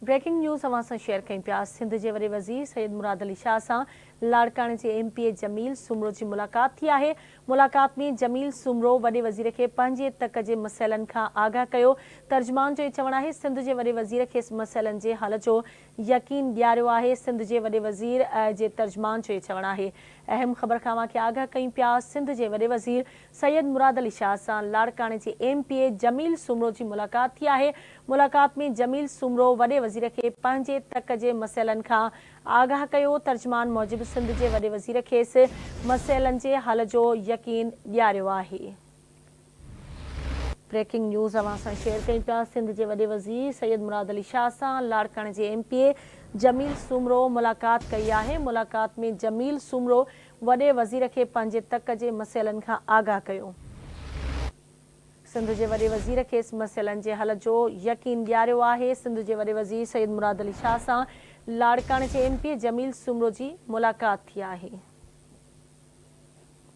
Breaking news اوهان سان share ڪيون پيا سنڌ جي وڏي وزير سيد مراد علي شاهه سان لاڙڪاڻي جي ايم پي اي جميل سومرو جي ملاقات ٿي آهي ملاقات ۾ جميل سومرو وڏي وزير کي پنهنجي تڪ جي مسئلن کان آگاهه ڪيو ترجمان جو چوڻ آهي سنڌ جي وڏي وزير کيس مسئلن جي حل جو يقين ڏياريو آهي سنڌ جي وڏي وزير جي ترجمان جو چوڻ آهي اهم خبر کان اوهان کي آگاهه ڪيون پيا سنڌ جي وڏي وزير سيد مراد علي شاهه سان لاڙڪاڻي جي M P A Jamil Soomro جي ملاقات ٿي آهي، ملاقات ۾ جميل سومرو وڏي وزير کي پنهنجي تڪ جي مسئلن کان آگاهه ڪيو، ترجمان موجب سنڌ جي وڏي وزير کيس مسئلن جي حل جو يقين ڏياريو آهي. بريڪنگ نيوز اوهان سان شيئر ڪيون پيا سنڌ جي وڏي وزير سيد مراد علي شاهه سان لاڙڪاڻي جي ايم پي اي جميل سومرو ملاقات ڪئي آهي، ملاقات ۾ جميل سومرو وڏي وزير کي پنهنجي تڪ جي مسئلن کان آگاهه ڪيو. سنڌ جي وڏي وزير کيس مسئلن جي حل جو يقين ڏياريو آهي. سنڌ جي وڏي وزير سيد مراد علي شاهه سان لاڙڪاڻي جي M P A Jamil Soomro جي ملاقات ٿي آهي.